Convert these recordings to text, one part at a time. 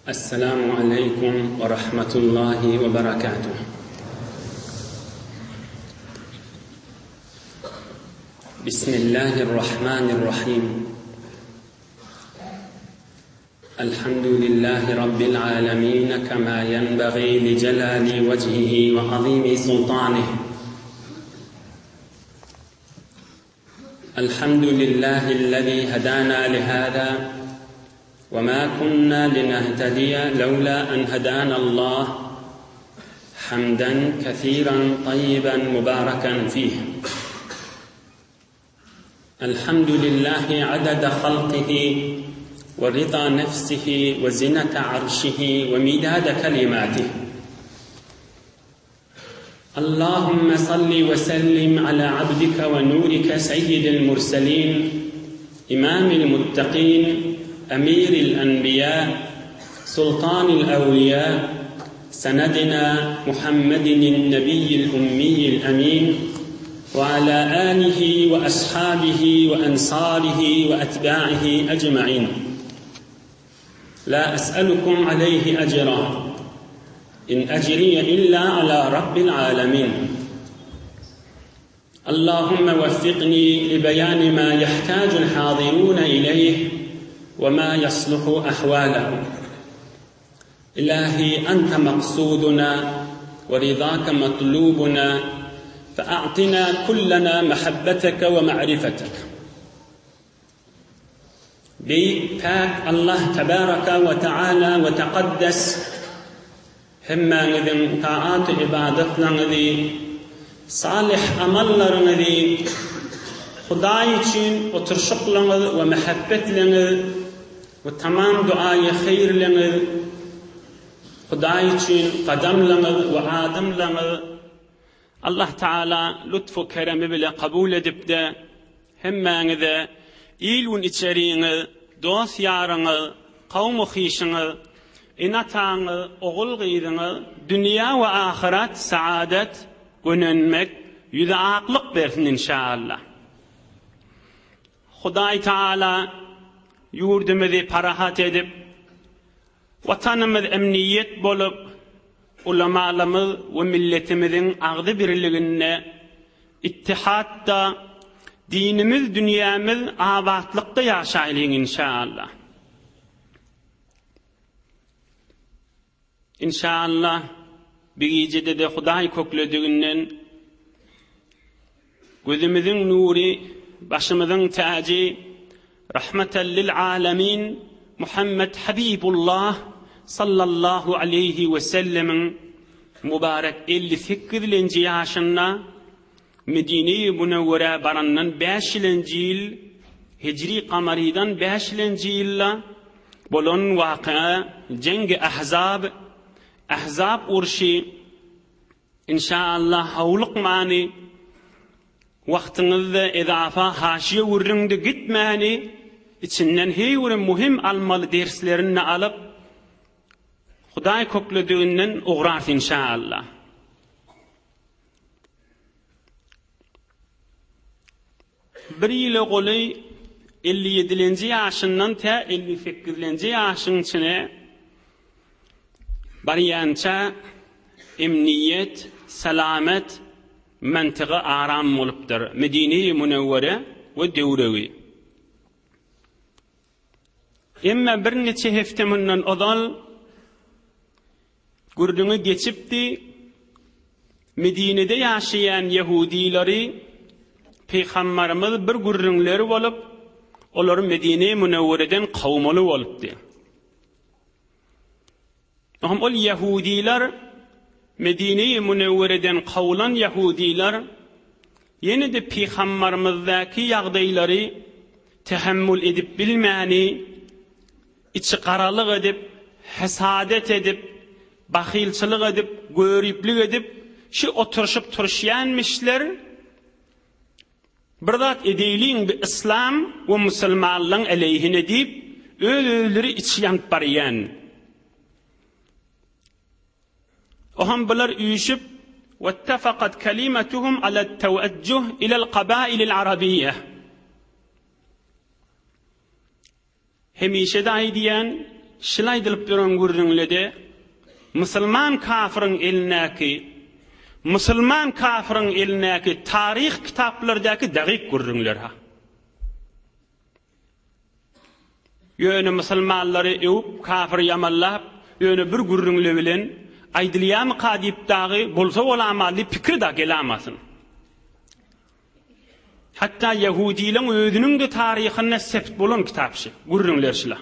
Esselamu aleýkum we rahmetullahi we berekatuh. Bismillahirrahmanirrahim. Elhamdülillahi Rabbil alemin kema yenbagi li celali vecihi ve azimi sultanih. الحمد لله الذي هدانا لهذا وما كنا لنهتدي لولا أن هدانا الله حمدا كثيرا طيبا مباركا فيه الحمد لله عدد خلقه ورضا نفسه وزنة عرشه ومداد كلماته اللهم صل وسلم على عبدك ونورك سيد المرسلين إمام المتقين أمير الأنبياء سلطان الأولياء سندنا محمد النبي الأمي الأمين وعلى آله وأصحابه وأنصاره وأتباعه أجمعين لا أسألكم عليه أجرا إن أجري إلا على رب العالمين اللهم وفقني لبيان ما يحتاج الحاضرون إليه وما يصلح أحوالهم إلهي أنت مقصودنا ورضاك مطلوبنا فأعطنا كلنا محبتك ومعرفتك Beýik Päk Allah Tebaraka we Teala we Tekaddes hemmäňiziň taat-u-ybadatlaryňyzy, salyh amallaryňyzy, Hudaý üçin oturyşyklaryňyz we mähebbetleňiz we tamam duaýy haýyrlaryňyz, Hudaý üçin gadamlaryňyz we adymlaryňyz Allah Teala lutf-u keremi bile kabul edip-de, Hemmäňize il-gün içeriňiz, dost-ýaryňyz, kowum-u-hyşyňyz, ene-ataňyz, ogul-gyzyňyz dünýä we ahyret saadet, gönenmek, ýüzi aklyk bersin inşaallah. Hudaý Taala ýurdumyzy parahat edip, Watanymyz emniýet bolup, ulamalarymyz we milletimiziň agzy birliginde, ittihatda, dinimiz, dünýämiz abatlykda ýaşaýlyň inşaallah. Inşaallah, bi gijede-de Hudaý köklediginden gözümiziň nury, başymyzyň täji, Rahmeten lil alemin Muhammed Habibullah sallallahu aleýhi we sellemiň mübarek 58-lenji ýaşynda Medine-i Münewwerä barandan bäşilenji ýyl, hijri kamarydan bäşilenji ýylda bolan waky'a Jengi Ahzab, Ahzab urşy, Inşaallah howlukmany, wagtyňyzda ezafa haşiýe gürrüňde gitmäni, içinden heý bir muhim almaly derslerini alyp, Hudaý köklediginden ugrarys inşaallah. Bir ýyla golaý 50 ýedilenji ýaşyndan tä 58-lenji ýaşyň içine barýança emniýet, salamet, mantygy aram bolupdyr. Medine-i Münewwere we döwregi. Emma birniçe hepde mundan ozal Gürrüňi geçipdi, Medinede ýaşaýan ýehudilary Pygambarymyz bir gürrüňleri bolup, olary Medine-i Münewwereden kowmaly bolupdy. Oňam ol ýehudiler Medine-i Münewwereden kowlan ýehudiler ýene-de Pygambarymyzdaky ýagdaýlary tehemmül edip bilmäni, Içi garalyk edip, hesadet edip, bahylçylyk edip, göriplik edip, şi oturyşyp turuşýanmişler, Bir zat edeýliň bi yslam we musulmanlaň eleýhine diýip, öz-özleri içi ýanyp barýan. Oham bular üýşüp, Wettefekat kelimetuhum alet-tewejjuh ilel kabailil arabiýe. Hemişe-de aýdýan, şil aýdylyp duran gürrüňlede musulman kafyryň elindäki musulman kafyryň elindäki taryh kitaplardaky dagyk gürrüňler ha. Ýöne musulmanlary öwüp, kafyry ýamanlap, ýöne bir gürrüňle bilen aýdylýamyka diýip dagy bolsa bolamaly diýip pikir da gelamasyn. Hatda ýahudileň özüniň-de taryhynda sept bolan kitap şi, gürrüňler şila.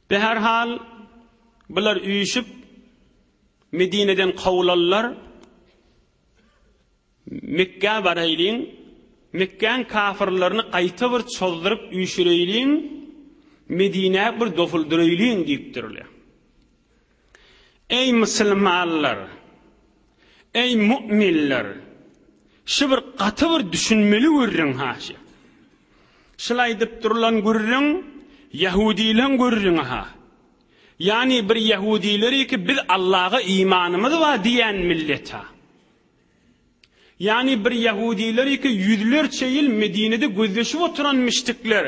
Beherhal, bular üýşüp, Medineden kowlanlar, Mekgä baraýlyň, Mekgäň kafyrlaryny gaýta bir çozduryp üýşüreýliň, Medinä bir dofuldyraýlyň diýipdirler. Eý musulmanlar! Eý mu'minler! Şu bir gaty bir düşünmeli gürrüň ha şu. Şul aýdyp durulan gürrüň ýahudileň gürrüňi ha. Ýagny bir ýahudileri ki biz Allaha imanymyz bar diýen millet ha. Ýagny bir ýahudiler ki ýüzlerçe ýyl Medinede gözleşip oturan müşrikler,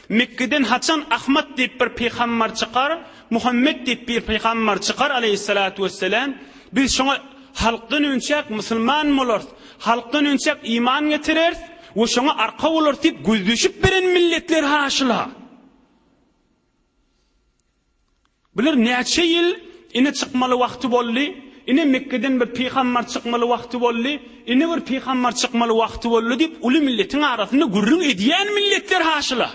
Mekgeden haçan Ahmat diýip bir pygambar çykar, Muhammet diýip bir pygambar çykar aleýhissalatu wesselam, biz şoňa halkdan önçäk musulman bolarys, halkdan önçäk iman getireris we şoňa arka bolarys diýip gözleşip beren milletler haşyla. Bular näçe ýyl ine çykmaly wagty boldy, ine Mekgeden bir pygambar çykmaly wagty boldy, ine bir pygambar çykmaly wagty boldy diýip uly milletiň arasynda gürrüň edýän milletler haşyla.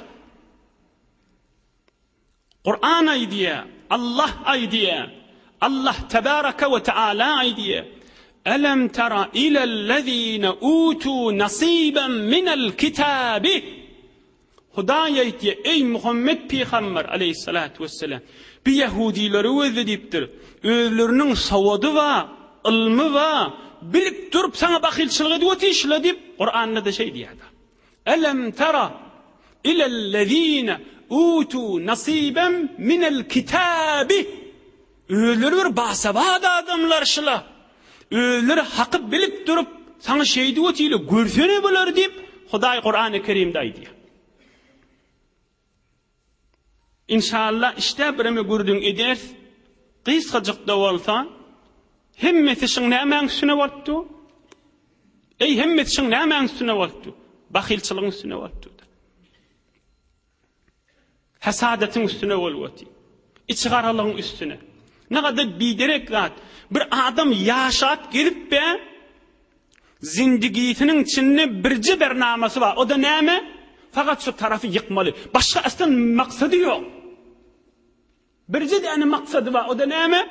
Kur'an aýdýar, Allah aýdýar, Allah tebaraka we teala aýdýar. Elem tera ilellezine utu nasiben minel kitabi Hudaý aýtýar, Eý, Muhammet pygamber, aleýhissalatu wesselam, bi ýahudylara gözle diýipdir. Özleriniň sowady bar, ylmy bar, bilip durup saňa bahylçylyk edip otyr şular diýip, Kuranda-da şeý diýýär. Elem tera ilellezine utu nasiben minel kitabi. Özleri bir basawat adamlar şular. Özleri haky bilip durup, saňa şeýdip otyrlar, görsene bulary diýip, Hudaý Kurany Kerimde aýdýar. Inşallah işdä bireme gürrüň ederis. Gysgajyk-da bolsa, hemmesi şyň nämäň üstüne bolupdy? Eý, hemmesi şyň nämäň üstüne bolupdy? Bahylçylygyň üstüne bolupdy. Hasadatyň üstüne bolup otyr. Içigaralygyň üstüne. Nägadar biderek zat. Bir adam ýaşap gelip be, zindigisiniň içinde birje bernamasy bar. O-da näme? Fakat şu tarafy ýykmaly. Başga aslan maksady ýok. Birje däne maksady bar, o-da näme?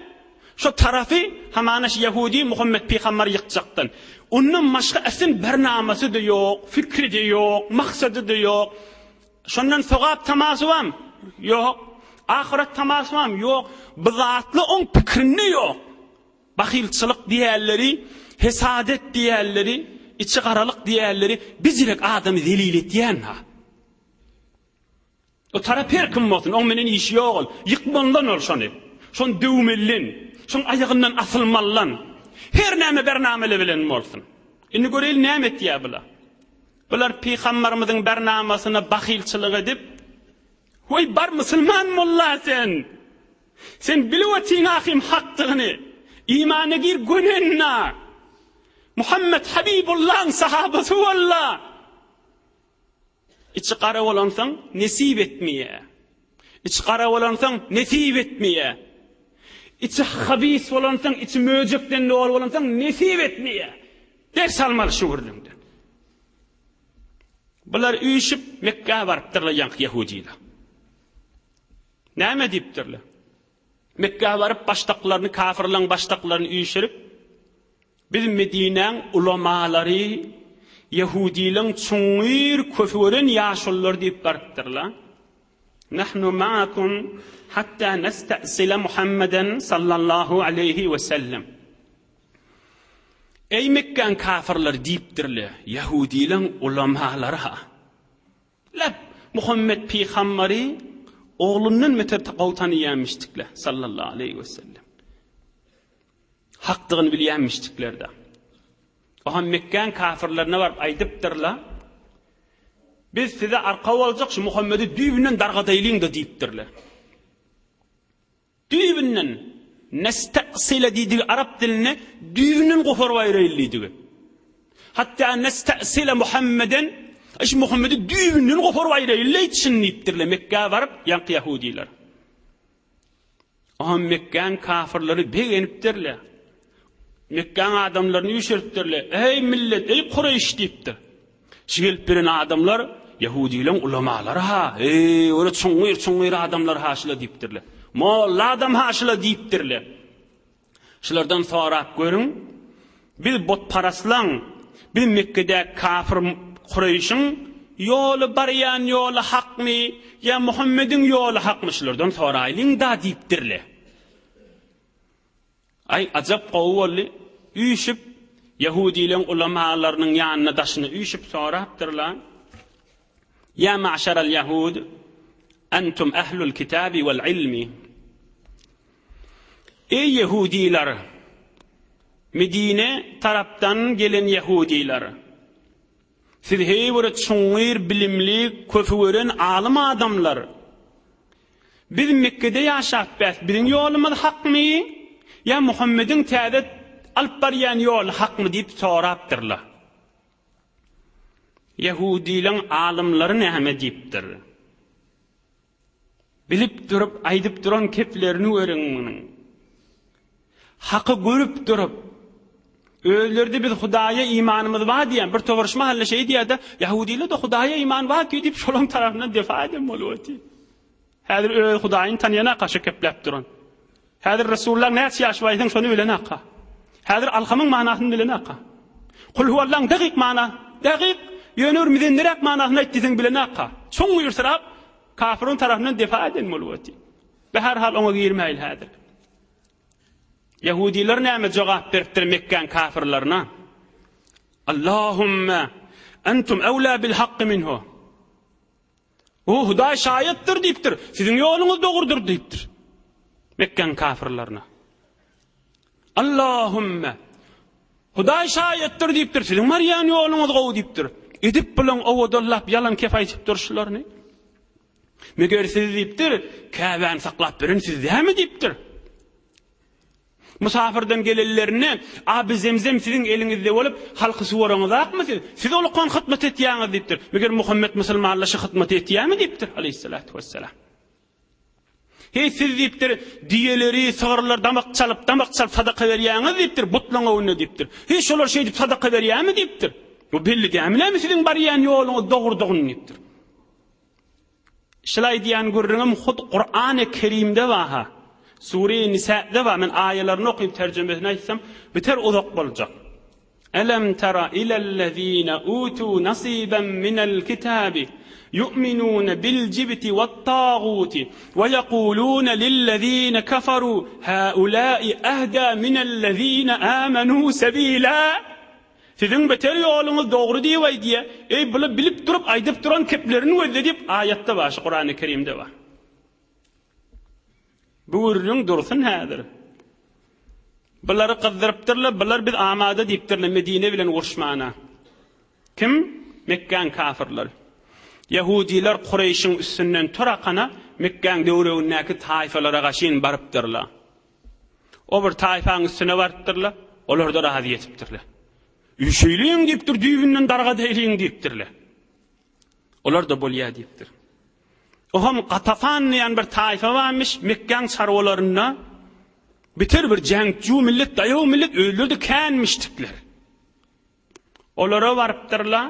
Şo tarafy, hamana şu ýehudi Muhammet pygambary ýykjakdan. Ondan başga asyn bernamasy-da ýok, fikri-de ýok, maksady-da ýok. Şondan sogap tamasy barmy? Ýok. Ahyret tamasy barmy? Ýok. Bu zatlar oň pikrinde ýok. Bahylçylyk diýýärleri, hesadet diýýärleri, içigaralyk diýýärleri bijirek adamy zelil etýän-ha. O tarap her kim bolsun, oň menen işi ýok ol. Ýykmalydan ol şony. Şony döwmeliden, şoň aýagyndan asylmalydan. Her näme bernamele bilen bolsun. Indi göreýli näme etýär bular. Bular pygambarymyzyň bernamasyna bahylçylyk edip, Weý bar musulman molla sen. Sen bilip otyň ahym hakdygyny. Imana gir gönenna. Muhammet Habibullaň sahabasy bolla. Içi gara bolansoň nesip etmeýär. Içi gara bolansoň nesip etmeýär. Içi habis bolansoň, içi möjekden doly bolansoň nesip etmeýär. Ders almaly şu gürrüňden. Bular üýşüp Mekgä barypdyrlar ýaňky ýahudylar. Näme diýipdirler? Mekgä baryp başdaklaryny, kafirleň başdaklaryny üýşürip, Biz Medinäň ulamalary, ýehudileň çuňňur köfi gören ýaşululary diýip barypdyrlar. Nahnu ma'akum hatta nesta'sila Muhammeden sallallahu aleýhi we sellem. Eý Mekgäň kafirleri diýipdirler, ýehudileň ulamalary-ha. Lep, Muhammet pygamberi oglundan beter gowy tanaýanmyşdyklar sallallahu aleýhi we sellem. Hakdygyny bilýänmişdikler-de. Oha Mekgäň kafirlerine baryp aýdypdyrlar. Biz size arka boljak şu Muhammedi düýbünden dargadaýlyň-da diýipdirler. Düýbünden neste'sile diýdigi arap dilinde düýbünden goparyp aýraýyl diýdigi. Hatda neste'sile Muhammeden şu Muhammedi düýbünden goparyp aýraýyl diýsin diýipdirler Mekgä baryp ýaňky ýahudiler. Oňa Mekgäň kafyrlary begenipdirler. Mekgäň adamlaryny üýşüripdirler. Eý millet, eý Kureýş diýipdir. Şu gelip beren adamlar ýahudileň ulamalary-ha, eý, olar çuňňur-çuňňur adamlar ha şular diýipdirler. Molla adam ha şular diýipdirler. Şulardan sorap görüň, biz butparaslaň, biz Mekgedäki kafir Kureýşiň ýoly barýan ýoly hakmy ýa Muhammediň ýoly hakmy şulardan soraýlyň-da diýipdirler. Aý, ajap gowy boldy. Üýşüp, ýahudileň ulamalarynyň ýanyna daşyna üýşüp sorapdyrlar. Ýa ma'şaral ýahud, entum ehlul kitabi wal ilmi. Eý ýehudiler! Medine tarapdan gelen ýehudiler! Siz heý bir çuňňur bilimli, köpi gören alym adamlar! Biz Mekgede ýaşap bäs, biziň ýolumyz hakmy ýa Muhammediň täze alyp barýan ýoly hakmy diýip sorapdyrlar. Ýehudileň alymlary näme diýipdir? Bilip durup aýdyp duran keplerini görüň munuň. Haky görüp durup, özleri-de biz Hudaýa imanymyz bar diýýän, bir towar şu mahal şeý diýýär-de, Ýahudiler-de Hudaýa iman bar diýip, şolaryň tarapyndan defa eden bolup otyr. Häzir öz Hudaýyny tanaýanaka şu kepläp duran. Häzir Resullaň näçe ýaşy bar diýseň şony bilenaka. Häzir Alhamyň manasyny bilenaka. Kul huwallaň dakyk mana, dakyk, ýöne bir müzenneräk manasyny aýt diýseň bilenaka. Çuň ýyrsyrap, kafiriň tarapyndan defa eden bolup otyr. Be-her hal oňa girmäýli häzir. Ýahudylar näme jogap beripdir Mekgäň kafirlerine? Allahümme entum ewla bil hakky minhu. O Hudaý şaýatdyr diýipdir. Siziň ýoluňyz dogrudyr diýipdir. Mekgäň kafirlerine. Allahümme Hudaý şaýatdyr diýipdir. Siziň barýan ýoluňyz gowy diýipdir. Edip bulaň owadallap ýalan kep aýdyp durşularyny. Meger siz diýipdir, Käbäni saklap beren siz dälmi diýipdir. Musafirden gelenlerinde Aby Zemzem siziň eliňizde bolup, halky suwaraňyzakmy siz? Siz olukan hytmat etýäňiz diýipdir. Meger Muhammet musulmanlar şu hytmaty etýärmi diýipdir, aleýhissalatu wessalam. Heý siz diýipdir, düýeleri, sygyrlary damak çalyp, damak çalyp sadaka berýäňiz diýipdir, butlaň öňünde diýipdir. Heý şolar şeýdip sadaka berýärmi diýipdir. Bu belli dälmi näme siziň barýan ýoluňyz dogrudygyny diýipdir. Şul aýdýan gürrüňim hut Kurany Kerimde bar-ha. Sure-i Nisa'da bar. Men aýalaryny okyp terjimesini aýtsam, biter uzak boljak. Elem tara ilellezine utu nasiban minel kitabi yu'minuna bil jibti wat taguti we yekuluna lillezine kafaru haulai ahda minellezine amanu sabila. Siziň beter ýoluňyz dogry diýip aýdýa. Eý bular bilip durup aýdyp duran keplerini gözle diýip aýatda bar şu Kurany Kerimde bar. Bu gürrüň dursun häzir. Bulary gyzdyrypdyrlar, bular biz amada diýipdirler Medine bilen uruşmana. Kim? Mekgäň kafirleri. Ýahudiler Kureýşiň üstünden tor akana Mekgäň döwregindäki taýfalara gaşyn barypdyrlar. O bir taýfaň üstüne barypdyrlar, olar-da razy ýetipdirler. Üýşeýliň diýipdir, düýbünden dargadaýlyň diýipdirler. Olar-da bolýar diýipdir. Oham Gatafan diýen bir taýfa barmyş, Mekgäň çarwalarynda biter bir jeňçi millet, daýaw millet, özleri-de känmişdikler. Olara barypdyrlar,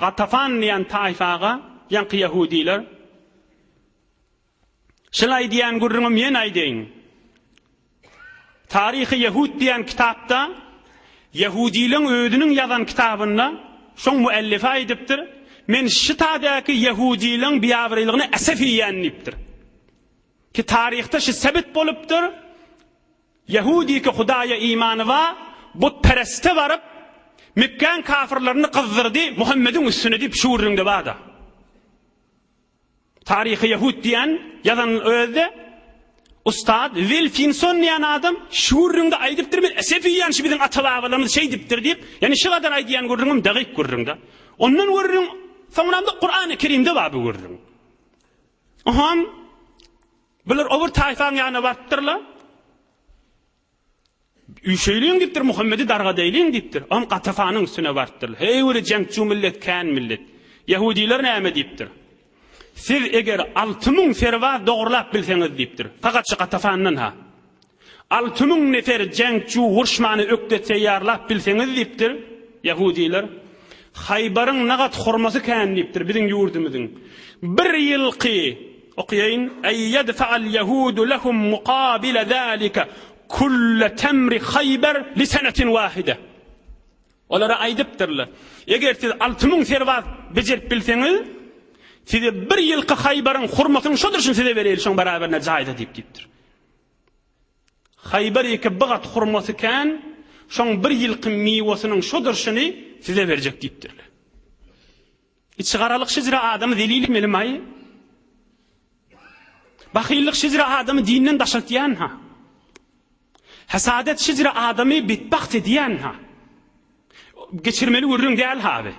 Gatafan diýen taýfaga, ýaňky ýahudiler. Şul aýdýan gürrüňim ýene aýdaýyn. Taryhy Ýehud diýen kitapda ýehudileň özüniň ýazan kitabynda şoň müellifi aýdypdyr, Men şitadäki ýehudileň biabraýlygyna esef iýýän diýipdir. Ki taryhda şi sebit bolupdyr, Ýehudiki Hudaýa imany bar, butpereste baryp, Mekgäň kafyrlaryny gyzdyrdy Muhammediň üstüne diýip şu gürrüňde bar-da. Taryhy Ýehud diýen ýazan özde Ustad Wil Finson diýen adam şu gürrüňde aýdypdyr men esef iýen şu biziň ata-babalarymyz şeýdipdir diýip, ýani şu gadar aýdýan gürrüňim dagyk gürrüňde. Ondan gürrüň. Soňram-da Kurany Kerimde bar bu gürrüň. Oham bular o bir taýfaň ýanyna barypdyrlar. Üýşeýliň diýipdir, Muhammedi dargadaýlyň diýipdir. Oňam Gatafanyň üstüne barypdyr. Heý bir jeňçi millet, kän millet. Ýehudiler näme diýipdir? Siz eger 6000 serbaz dogrulap bilseňiz diýipdir. Fakat şu Gatafandan ha. 6000 nefer jeňçi uruşmany ökde teýýarlap bilseňiz diýipdir. Ýehudiler. Haýbaryň nagat hurmasy kän diýipdir biziň ýurdumyzyň. Bir ýylky Okaýaýyn, Eý ýedfa'al ýehudu lehum mukabile zalike kulle temri Haýber li senetin wahide. Olara aýdypdyrlar, Eger siz 6000 serbaz bejerip bilseňiz, size bir ýylky Haýbaryň hurmasynyň şodur şuny size bereýli şoň baraberine jaýza diýip diýipdir. Haýbar ýeke bir gat hurmasy kän, şoň bir ýylky miwesynyň şodur şuny size berjek diýipdirler. Içigaralyk şejere adamy zelil etmeli-maý? Bahyllyk şejere adamy dinden daşaltýan-ha. Hasadet şejere adamy betbagt edýän-ha. Geçirmeli gürrüň däl ha bi.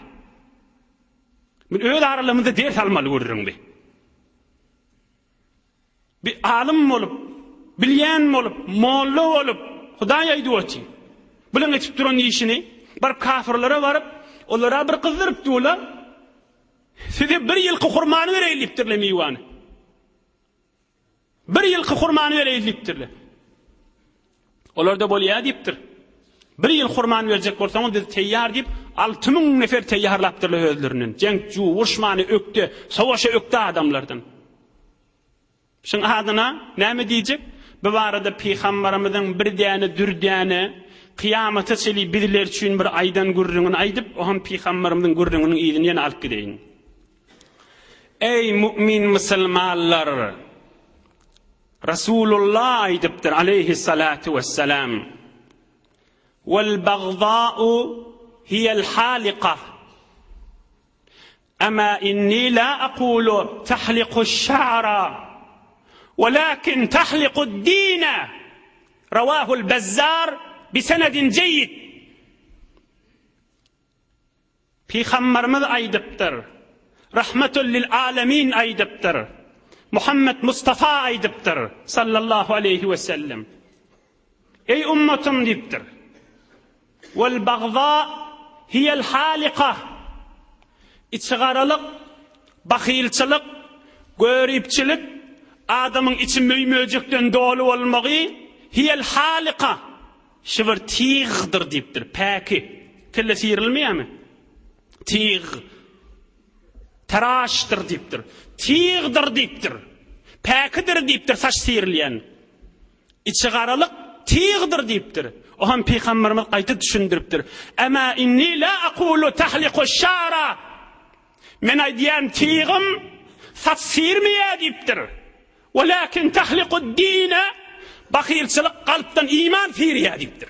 Biz öz aralygymyzda ders almaly gürrüň bi. Bir alym bolup, bilýän bolup, molla bolup, Hudaý aýdyp otyr. Bulaň etip duran işini, baryp kafirlere baryp, olara bir gyzdyryp durlar. Size bir ýylky hurmany bereýin diýipdirler miwany. Bir ýylky hurmany bereýin diýipdirler. Olar-da bolýar diýipdir. Bir ýyl hurmany berjek bolsaňyz biz teýýar diýip, 6000 nefer teýýarlapdyrlar özlerinden. Jeňçi, uruşmany ökde, savaşa ökde adamlardan. Şuň adyna näme diýjek? Bu barada pygambarymyzyň bir däne dürdäne kyýamata çenli bizler üçin bir aýdan gürrüňini aýdyp, o hem pygambarymyzyň gürrüňiniň yzyny ýene alyp gideýin. Eý mu'min musulmanlar! Rasulullah aýdypdyr aleýhissalatu wessalam. Wal bagza'u hiyel halika. Ema inni la aqulu tahliku şa'ra walakin tahliku dine Rawahul Bezzar bi senedin jeýid Pygamberimiz aýdypdyr. Rahmetul lil alemin aýdypdyr. Muhammed Mustafa aýdypdyr sallallahu aleýhi we sellem. Eý ummatym diýipdir. Wal bagza hiýel halika. Içigaralyk, bahylçylyk, göripçilik, adamyň içi möý-möjekden doly bolmagy hiýel halika. Şu bir tygdyr diýipdir, päki. Kelle syrylmaýarmy? Tyg. Taraşdyr diýipdir. Tygdyr diýipdir. Päkidir diýipdir, saç syrylýan. Içigaralyk tygdyr diýipdir. O hem pygamberimiz gaýta düşündiripdir. Ema inni la aqulu tahliku şara. Men aýdýan tygym saç syrmaýar diýipdir. Walakin tahliku dine bahylçylyk kalpdan iman syrýar diýipdir.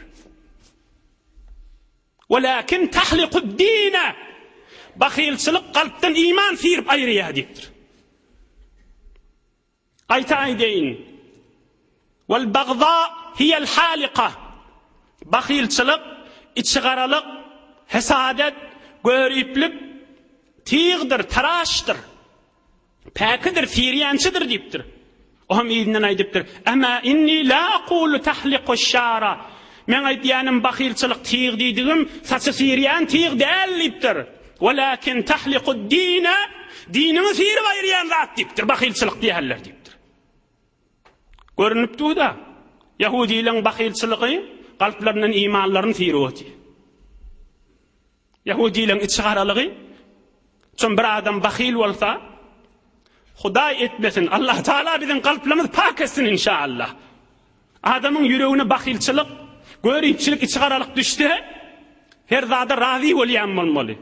Walakin tahliku dine bahylçylyk kalpdan iman syryp aýyrýar diýipdir. Gaýta aýdaýyn. Wal bagza hiýel halika. Bahylçylyk, içigaralyk, hesadet, göriplik tygdyr, taraşdyr. Päkidir, sirýänçidir diýipdir. O hem yzyndan aýdypdyr. Ema inni la aqulu tahliku şara. Meň aýdýanym bahylçylyk tyg diýdigim, saçy sirýän tyg däl diýipdir. Walakin tahliku dine, diniňi syryp aýyrýan zat diýipdir, bahylçylyk diýerler diýipdir. Görünip dur-da, ýahudileň bahylçylygy kalplaryndan imanlaryny syryp otyr. Ýahudileň içigaralygy, çün bir adam bahyl bolsa, Hudaý etmesin, Allah Taala biziň kalplarymyzy pak etsin inşallah. Adamyň ýüregine bahylçylyk, göripçilik, içigaralyk düşse, her zada razy bolýan bolmaly.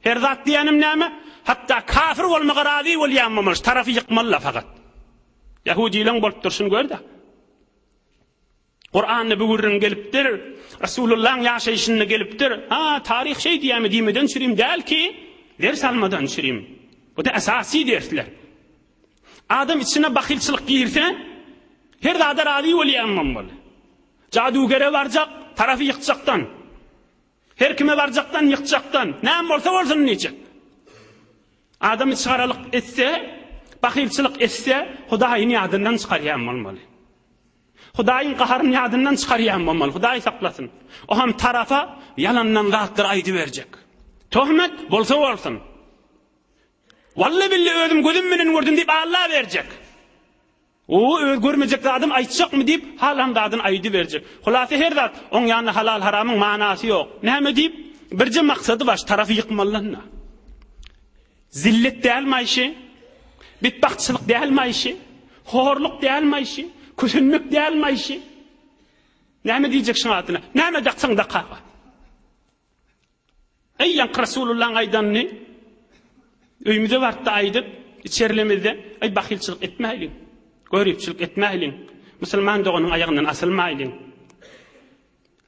Her zat diýenim näme? Hatda kafir bolmaga razy bolýan bolmaly, şu tarapy ýykmaly-la fakat. Ýahudileň bolup durşuny gör-de. Kuranda bu gürrüň gelipdir, Resulullahyň ýaşaýşynda gelipdir. Ha, taryh şeý diýýärmi diýmeden çürim däl ki, ders almadan çürim. Bu da esasy dersler. Adam içine bahylçylyk girse, her zada razy bolýan bolmaly. Jadugere barjak, tarapy ýykjakdan. Her kime barjakdan, ýykjakdan. Näme bolsa bolsun diýjek. Adam içgaralyk etse, bahylçylyk etse, Hudaýyny ýadyndan çykarýan bolmaly. Hudaýyň gaharyny ýadyndan çykarýan bolmaly. Hudaý saklasyn. O hem tarapa ýalandan zatlar aýdyberjek. Töhmet bolsa bolsun. Walla billa özüm gözüm bilen gördüm diýip alla berjek. O öz görmejek zadym aýtjakmy diýip halan zadyny aýdyberjek. Hulasy her zat oň ýanynda halal haramyň manasy ýok. Näme diýip birje maksady bar şu tarapy ýykmalyna. Zillet dälmi aýşy? Betbagtçylyk dälmi aýşy? Horluk dälmi aýşy? Kösenmek dälmi aýşy? Näme diýjek şuň adyna? Näme daksaň dakaga. Eý, ýaňky Resulullaň aýdanyny öýümize baryp-da aýdyp, içerilemizde, Eý, bahylçylyk etmäýliň, göripçilik etmäýliň, musulman doganyň aýagyndan asylmaýlyň,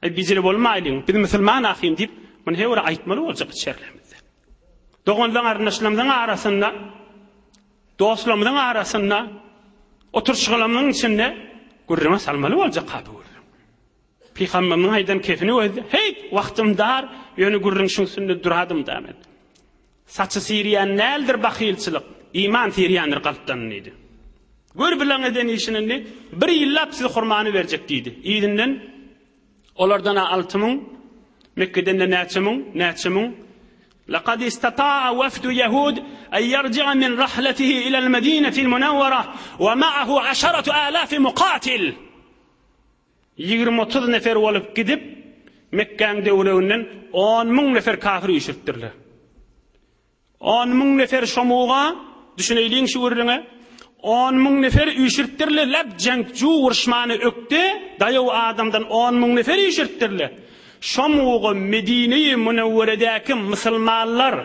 eý, bijire bolmaýlyň, biz musulman ahym diýip, muny her bir aýtmaly boljak içerilemizde. Doganlaň-garyndaşlarymyzyň arasynda, dostlarymyzyň arasynda, oturyşgalarymyzyň içinde gürrüňe salmaly boljak ha bu gürrüň. Pygamberimiň aýdan kefini gözle. Heý, wagtym dar, ýöne gürrüň şuň üstünde duradym-da men. Saçy syrýan däldir bahylçylyk, iman syrýandyr kalpdan diýdi. Gör bilaň eden işini indi, bir ýyllap size hurmany berjek diýdi. Yzyndan olardan-a 6000, Mekgeden-de näçe müň, näçe müň. Laqad istata'a wafdu yahud an yarji'a min rahlatihi ila al-Madinati al-Munawwara wa ma'ahu asharatu alafi muqatil. Ýigrimi-otuz nefer bolup gidip, Mekgäň döwreginden 10 000 nefer kafir üýşüripdirler. 10 000 nefer şomuga, düşüneýliň şu gürrüňe, 10 000 nefer üýşüripdirler, läp jeňkju uruşmany ökde, daýaw adamdan 10 000 nefer üýşüripdirler. Şomuga Medine-i Münewweredäki musulmanlar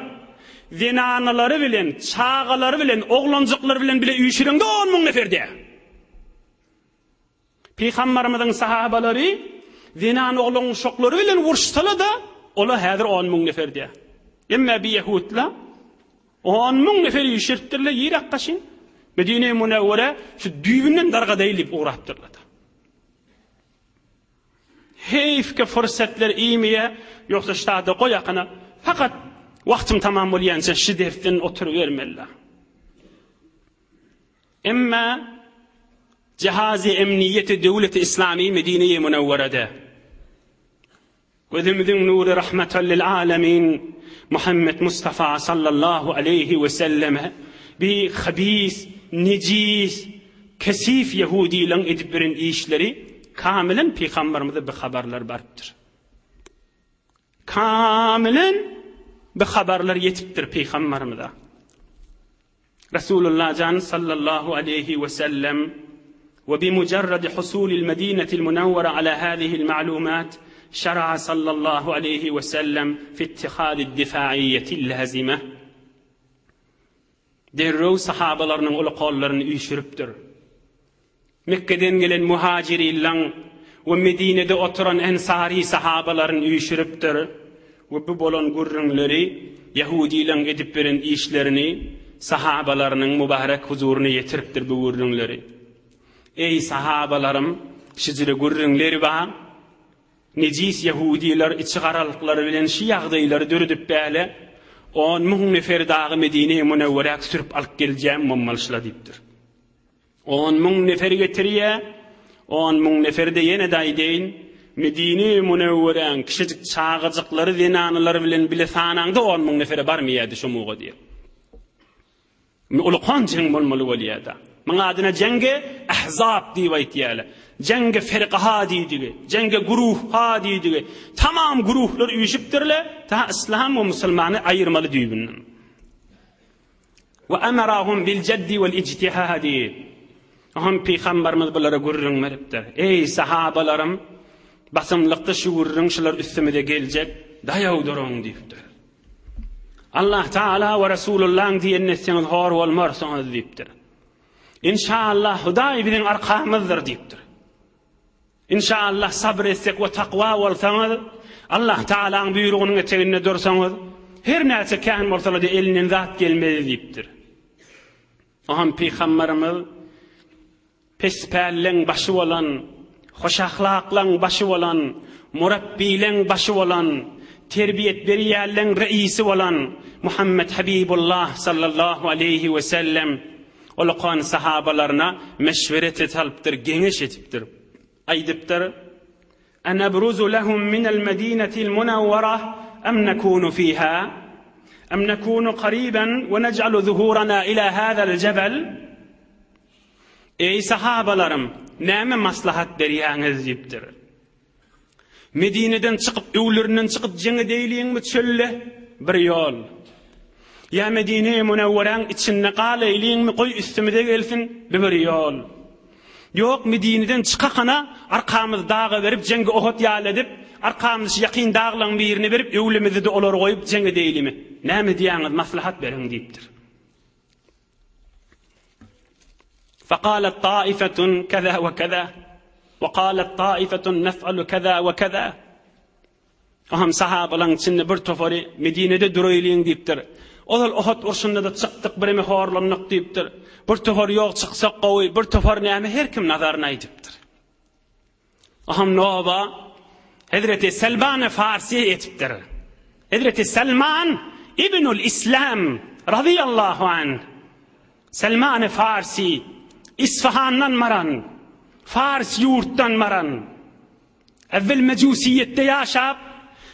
zenanalary bilen, çagalary bilen, oglanjyklary bilen bile üýşüreňde 10 000 nefer dä. Pygambarymyzyň sahabalary zenan oglan uşaklary bilen uruşsala-da, ola häzir on müň nefer diýýär. Emme bi ýehudla on müň nefer üýşüripdirler ýyrak gaşyn. Medine-i Münewwere şu düýbünden dargadaýyl diýip ugrapdyrlar. Heýf ki fursatlar iýmeýär, ýogsa ştada goý akyna, fakat wagtym tamam bolýança şu dersden oturybermeli. Emma Jihazy Emniýeti Döwleti Islamy Medine-i Münewwerede gözümiziň nury Rahmetal lil Alemin Muhammed Mustafa sallallahu aleýhi we selleme bi habis, nejis, kesif ýehudileň edip beren işleri kamilen pygamberimize bi habarlar barypdyr. Kamilen bi habarlar ýetipdir pygamberimize. Resulullah jan sallallahu aleýhi we sellem we bi mujarradi husulil Medinetil Munawwara ala hazihil ma'lumat şera'a sallallahu aleýhi we sellem fi ittihadid difaiýetil lazime derrew sahabalarynyň uly kollaryny üýşüripdir. Mekgeden gelen muhajirinlaň we Medinede oturan ensary sahabalaryny üýşüripdir we bu bolan gürrüňleri ýahudileň edip beren işlerini sahabalarynyň mübarek huzuryna ýetiripdir bu gürrüňleri. Eý sahabalarym şijire gürrüňleri bar. Nejis ýahudiler içigaralyklary bilen şi ýagdaýlary döredip bäle 10 000 nefer dagy Medine-i Münewweräk sürüp alyp geljäm mommalyşla diýipdir. 10 000 nefer getirýär, 10 000 nefer-de ýene-de aýdaýyn, Medine-i Münewweräň kiçijik çagajyklary, zenanalary bilen bile sanaňda 10 000 nefere barmaýardy şo muga diýýär. Indi ulukan jeň bolmaly bolýar-da. Muň adyna jeňgi Ahzab diýip aýtýarlar. Jeňgi firkaha diýdigi, jeňgi guruhha diýdigi. Tamam guruhlar üýşüpdirler, ta yslam we musulmany aýyrmaly düýbünden. We emerahum bil jaddi wal ijtihadi. Oňam pygamberimiz bulara gürrüň beripdir. Eý sahabalarym, basymlykda şu gürrüň şular üstümize geljek, daýaw duruň diýipdir. Allah Taala we Resulullahyň diýenini etseňiz hor bolmarsyňyz diýipdir. Inşallah Hudaý biziň arkamyzdyr diýipdir. Inşallah sabyr etsek we takwa bolsaňyz, Allah Taalaň buýrugynyň eteginde dursaňyz, her näçe kän bolsalar-da elinden zat gelmez diýipdir. Oňam pygamberimiz Pespälleň başy bolan, hoşahlaklaň başy bolan, murapbileň başy bolan, terbiýet berýänleň reisi bolan Muhammet Habibullah sallallahu aleýhi we sellem ulakan sahabalaryna meşweret salypdyr, geňeş edipdir. Aýdypdyr, Enebruzu lehum minel medinetil munawwara em nekunu fiha? Em nekunu kariben we nej'alu zuhurana ila hazal jebel? Eý sahabalarym, näme maslahat berýäňiz diýipdir. Medineden çykyp, öwlerinden çykyp jeň edeýliňmi çölde? Bir ýol. Ýa Medine-i Münewweräň içinde galaýlyňmy, goý üstümize gelsin? Bu bir ýol. Ýok, Medineden çykakana arkamyzy daga berip, jeňgi Ohud ýaly edip, arkamyzy şu ýakyn daglaryň birine berip, öwlimizi-de olara goýup jeň edeýlimi? Näme diýýäňiz, maslahat beriň diýipdir. Fekalet taifetun keza we keza, we kalet taifetun nef'alu keza we keza. Oňam sahabalaryň içinde bir topary Medinede duraýlyň diýipdir. Ozal Ohud urşunda-da çykdyk, bireme horlandyk diýipdir. Bir topar ýok çyksak gowy, bir topar näme her kim nazaryny aýdypdyr. Oňam noba Hezreti Selman Farsi etipdir. Hezreti Selman ibnül Islam razyýallahu anh Selman Farsi Isfahandan baran, Fars ýurtdan baran Evvel mejusiýetde ýaşap,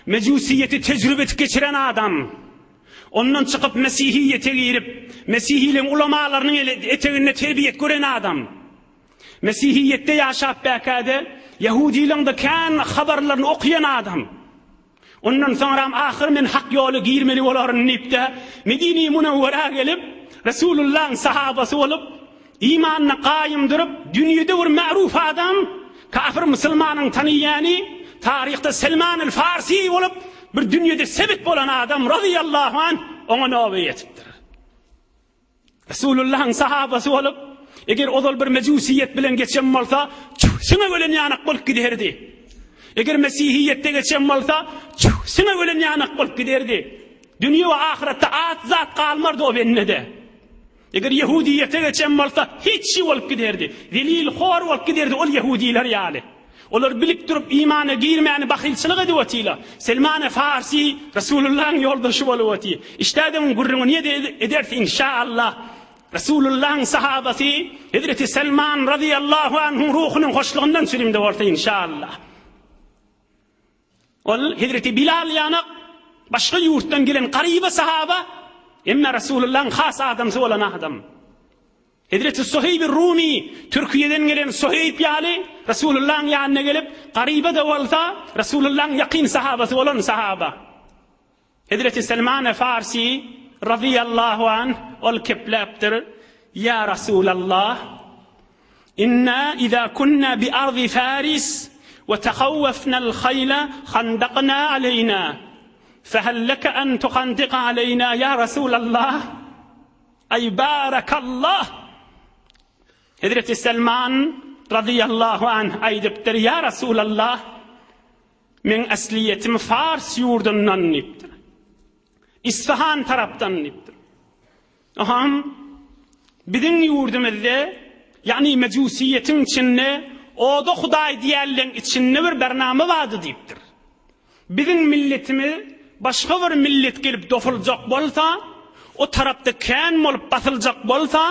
mejusiýeti tejrübe edip geçiren adam. Ondan çykyp mesihiýete girip, mesihiligiň ulamalarynyň eteginde terbiýet gören adam. Mesihiýetde ýaşap bäkäde, ýahudylaryň-da kän habarlaryny okaýan adam. Ondan soňram ahyr men hak ýola girmeli bolaryn diýip-de, Medine-i Munawwara gelip, Resulullahyň sahabasy bolup, imanyna gaýym durup, dünýede bir ma'ruf adam, kafir musulmanyň tanyýany, taryhda Selman-el Farsi bolup, bir dünýede sebit bolan adam razyýallahu anh oňa noba ýetipdir. Resulullahyň sahabasy bolup, eger ozal bir mejusiýet bilen geçen bolsa, siňek ölen ýanak bolup giderdi. Eger mesihiýetde geçen bolsa, siňek ölen ýanak bolup giderdi. Dünýe we ahyretde at zat galmardy o bendede. Eger ýehudiýete geçen bolsa, hiç şey bolup giderdi. Zelil hor bolup giderdi ol ýehudiler ýaly. Olar bilip durup imana girmäni bahylçylyk edip otylar. Selman-e Farsi Resulullahyň ýoldaşy bolup otyr. Işdäde muň gürrüňini ýene ederis inşaallah. Resulullahyň sahabasy Hezreti Selman razyýallahu anhuň ruhunyň hoşlugyndan çürimde bolsa inşaallah. Ol Hezreti Bilal ýanak başga ýurtdan gelen garyba sahaba, emma Resulullahyň has adamsy bolan adam. Hezreti Suheýb Rumy Türkiýeden gelen Suheýb ýaly Resulullahyň ýanyna gelip, garyba-da bolsa, Resulullahyň ýakyn sahabasy bolan sahaba. Hezreti Selman Farsi razyýallahu anh ol kepläpdir, Ýa Rasulallah, inna iza kunna bi ardy Faris we tahawwafnal haýla handakna aleýna, fehel leke an tuhandika aleýna ýa Rasulallah? Aý barakallah! Hezreti Selman razyýallahu anh aýdypdyr, Ýa Rasulallah, meň aslyýetim Fars ýurdundan diýipdir. Isfahan tarapdan diýipdir. Aham, biziň ýurdumyzda, ýagny mejusiýetiň içinde oda hudaý diýenleň içinde bir bernama bardy diýipdir. Biziň milletimiz başga bir millet gelip dosuljak bolsa, o tarapda kän bolup basyljak bolsa,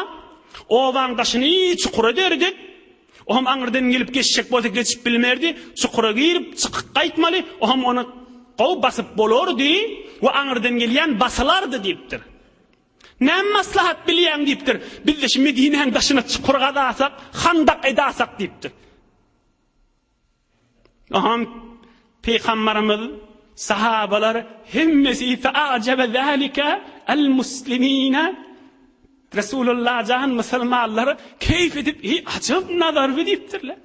obaň daşyny çukur ederdik. O hem aňyrdan gelip geçjek bolsa geçip bilmerdi, çukura girip çykyp gaýtmaly, o hem ony gowy basyp bolardy we aňyrdan gelýän basylardy diýipdir. Näme maslahat bilýäň diýipdir. Biz-de şu Medinäň daşyna çukur gazasak, handak edasak diýipdir. Aham Pygambarymyz, sahabalar hemmesi fe'ajebe zalika el-muslimina Resulullah jan musulmanlar keýf edip, "Eý ajap nazar bi" diýipdirler.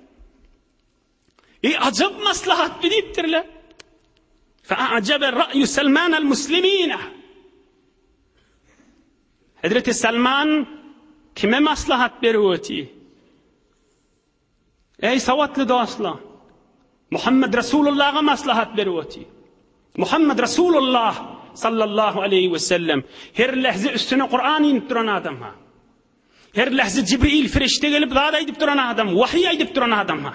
Eý ajap maslahat bi diýipdirler. Fe'ajebe ra'yu Salman el-muslimina. Hazreti Salman kime maslahat berip oty? Eý sowatly dostlar! Muhammed Resulullaha maslahat berip otyr. Muhammed Resulullah sallallahu aleýhi we sellem her lähze üstüne Kuran inip duran adam ha. Her lähze Jibril ferişte gelip zat aýdyp duran adam, wahyý aýdyp duran adam ha.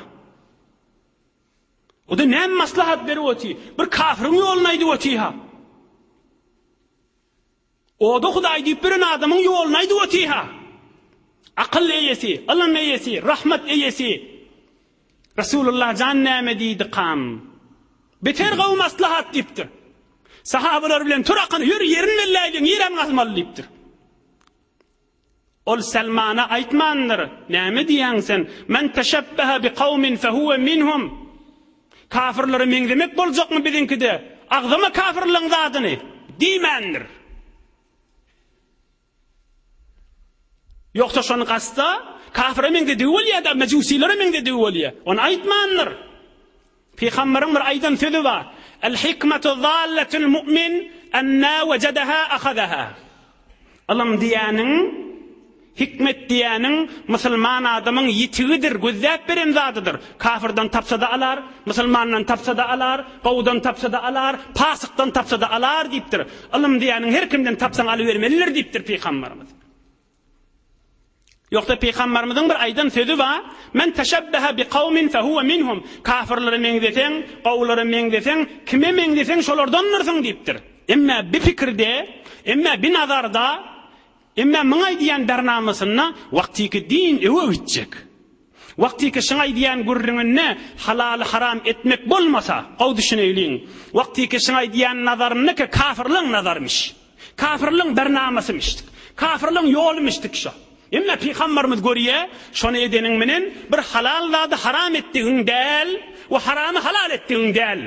O-da näme maslahat berip otyr? Bir kafiriň ýoluny aýdyp otyr-ha. O-da Hudaý diýip ýören adamyň ýoluny aýdyp otyr-ha. Akyl eýesi, ylym eýesi, rahmat eýesi. Resulullah jan näme diýdikam? Beter gowy maslahat diýipdir. Sahabalar bilen tur akyny, ýör ýerini belläýliň, nirän gazmaly diýipdir. Ol Selmana aýtmandyr, Näme diýýäň sen? Men teşebbehe bi kawmin fehuwe minhum. Kafirlere meňzemek boljakmy biziňkide? Agzama kafirleň zadyny! Diýmändir. Ýogsa şony gazsa, kafire meňzedigi bolýar-da, mejusilere meňzedigi bolýar. Ony aýtmandyr. Pygambaryň bir aýdan sözi bar. El hikmetu zalletul mu'min enna wejedeha ahazaha. Ylym diýýäniň, hikmet diýýäniň musulman adamyň ýitigidir, gözläp beren zadydyr. Kafirden tapsa-da alar, musulmandan tapsa-da alar, gowudan tapsa-da alar, pasykdan tapsa-da alar diýipdir. Ylym diýýäniň her kimden tapsaň alybermelidir diýipdir pygambarymyz. Ýogsa pygambarymyzyň bir aýdan sözi bar, Men teşebbehe bi kawmin fehuwe minhum. Kafirlere meňzeseň, gowulara meňzeseň, kime meňzeseň şolardandyrsyň diýipdir. Emme bi pikirde, emme bi nazarda, emme muň aýdýan bernamasynda wagtyky din öwe gitjek. Wagtyky şyň aýdýan gürrüňinde halaly haram etmek bolmasa, gowy düşüneýliň. Wagtyky şyň aýdýan nazarynda-ki kafirleň nazarymyş. Kafirleň bernamasymyşdyk. Kafirleň ýolumyşdyk şo. Emme pygambarymyz görýä, şony edeniň menen bir halal zady haram etdigiň däl we haramy halal etdigiň däl.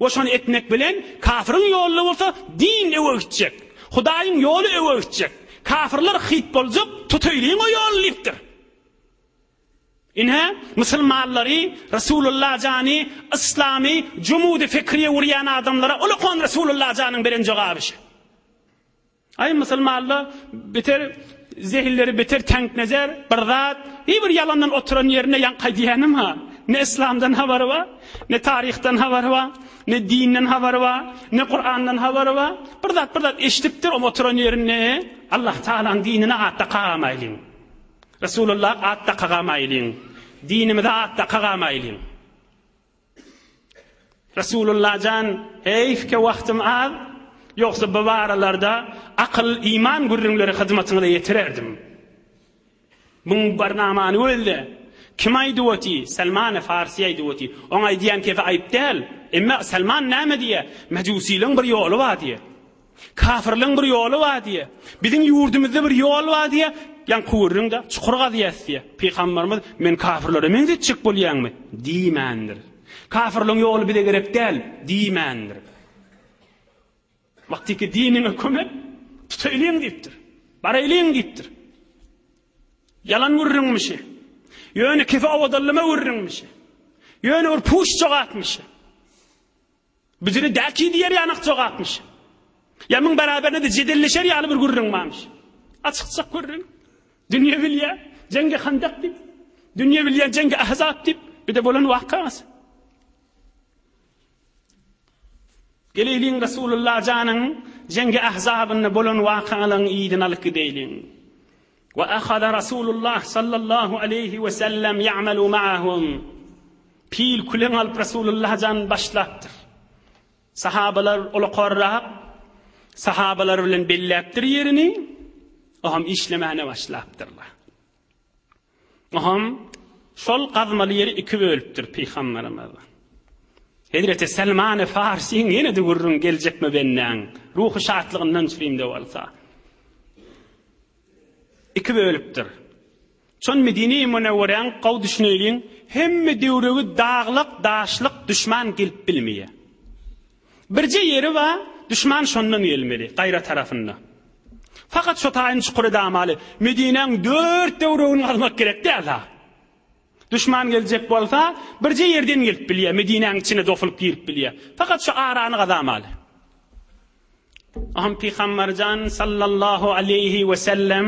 We şony etmek bilen kafiriň ýolunda bolsa din öwe gitjek. Hudaýyň ýoly öwe gitjek. Kafirler hyt boljak, tutaýlyň o ýoly diýipdir. Ine, musulmanlary, Resulullah jany, yslamy jumudy fikriýe urýan adamlara ulakan Resulullah janyň beren jogaby şu. Aý musulmanlar beter zehinleri beter teňknezer bir zat, bir bir ýalandan oturan ýerinde ýaňky aýdýanym ha. Ne yslamdan habary bar, ne taryhdan habary bar, ne dinden habary bar, ne Kurandan habary bar. Bir zat bir zat eşidipdir, o oturan ýerinde Allah Taalanyň dinine at dakamaýlyň. Resulullah at dakagamaýlyň. Dinimize at dakagamaýlyň. Resulullah jan, heýf ke wagtym az, ýogsa bu baralarda akyl, iman gürrüňleri hyzmatyňyza ýetirerdim. Muň barnamany gözle. Kim aýdyp oty? Salmany Farsi aýdyp oty. Oň aýdýan kefi aýyp däl. Emma Salman näme diýýär? Mejusileň bir ýoly bar diýýär. Kafirleň bir ýoly bar diýýär. Biziň ýurdumyzda bir ýol bar diýýär. Ýaňky gürrüň-de, çukur gazýas diýýär. Pygamberimiz, Men kafirlere meňzetjek bolýaňmy? diýmändir. Kafirleň ýoly bize gerek däl diýmändir. Wagtyky diniňe kömek tutaýlyň diýipdir. Baraýlyň diýipdir. Ýalan gürrüňmişi. Ýöne kefe owadanlama gürrüňmişi. Ýöne bir puş jogapmyşy. Bijini däki diýer ýanak jogapmyş. Ýa muň beraberinde-de jedelleşer ýaly bir gürrüň barmyş. Açykçak gürrüň. Dünýe bilýä, jeňge Handak diýip, dünýe bilýä, jeňge Ahzab diýip, bir-de bolan wakasy. Geleýliň Rasulullah janyň jeňge Ahzabynda bolan wakalaryň yzyny alyp gideýliň. Wa ahaza Rasulullah sallallahu aleýhi we sellem ýa'malu ma'ahum. Pil küleň alyp Rasulullah jan başlapdyr. Sahabalar ulakarrak sahabalar bilen belläpdir ýerini, oham işlemäne başlapdyrlar. Oham şol gazmaly ýeri iki bölüpdir pygamberimiz. Hezreti Selman-y Farsiň ýene-de gürrüň geljekmi bendäň, ruhy şatlygyndan çürimde bolsa. Iki bölüpdir. Şon Medine-i Münewweräň gowy düşüneýliň, hemme döwregi daglyk, daşlyk, duşman gelip bilmeýär. Birje ýeri bar, duşman şondan gelmeli, gaýra tarapynda. Fakat şo taýyny çukur edamaly. Medinäň dört döwregini gazmak gerek däl-ha. Duşman geljek bolsa, birje ýerden gelip bilýär, Medinäň içine dosulyp girip bilýär. Fakat şu arany gazamaly. Aham Pygamberjan sallallahu aleýhi we sellem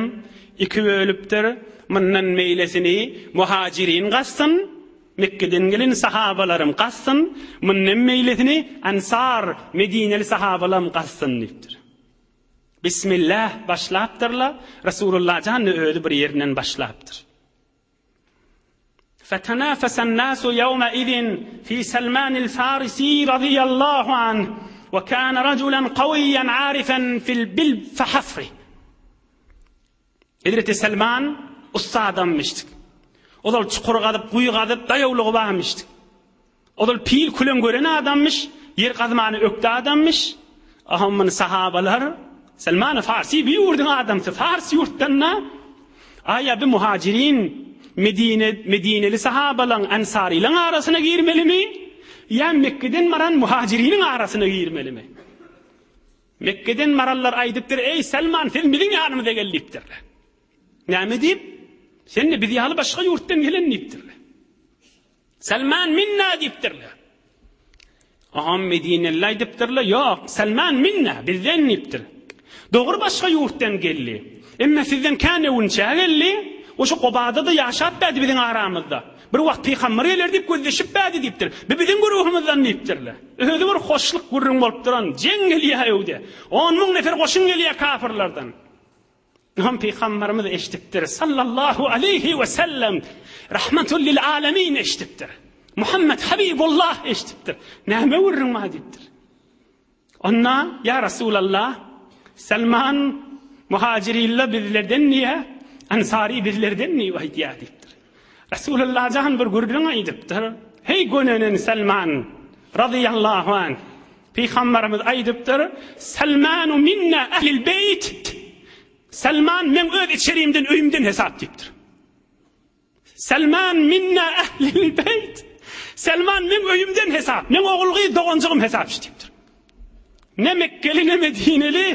iki bölüpdir. Mundan meýlesini muhajirin gazsyn, Mekgeden gelen sahabalarym gazsyn, mundan meýlesini ansar, medineli sahabalarym gazsyn diýipdir. Bismillah başlapdyrlar, Rasulullah jan özi bir ýerinden başlapdyr. Fetenafesen nasu ýewmeizin fi Selmanil Farisi razyýallahu anh we kana rajulan kawiýan arifen fil bil fehafri. Hezreti Selman ussa adamyşdyk. Ozal çukur gazyp, guýy gazyp, daýawlygy barmyşdyk. Ozal pil külen gören adamyş, ýer gazmany ökde adamyş. Aha muny sahabalar Selman Farsi bir ýurduň adamsy, Fars ýurtdan-da. Aýa bi muhajirin Medine Medineli sahabalaň, ensarylaň arasyna girmelimi? Ýa Mekgeden baran muhajiriniň arasyna girmelimi? Mekgeden baranlar aýdypdyr, Eý, Selman, sen biziň ýanymyza gel diýipdirler. Näme diýip? Sen-de biz ýaly başga ýurtdan gelen diýipdirler. Selman minna diýipdirler. Aham Medineli aýdypdyrlar, ýok, Selman minna, bizden diýipdir. Dogry başga ýurtdan geldi. Emme sizden kän öwünçä geldi. O şu Gobada-da ýaşap bädi biziň aramyzda. Bir wagt pygamber geler diýip gözleşip bädi diýipdir. Bi biziň güruhymyzdan diýipdirler. Özi bir hoşluk gürrüň bolup duran, jeň gelýär öwde. On müň nefer goşun gelýär kafyrlardan. Ynam pygamberimiz eşidipdir. Sallallahu aleýhi we sellem. Rahmatul lil alemin eşidipdir. Muhammed Habibullah eşidipdir. Näme gürrüň bar diýipdir. Onda ýa Resulallah Salman muhajirilla bizlerden diýä, Ansary bizlerden diýip aýdýar diýipdir. Resulullah jan bir gürrüň aýdypdyr. Heý gönenen Salman razyýallahu anh. Pygamberimiz aýdypdyr, Salmanu minna ehlil beýt. Salman meň öz içerimden, öýümden hesap diýipdir. Salman minna ehlil beýt. Salman meň öýümden hesap, meň ogul-gyz doganjygym hesap diýipdir. Ne Mekgeli, ne Medineli,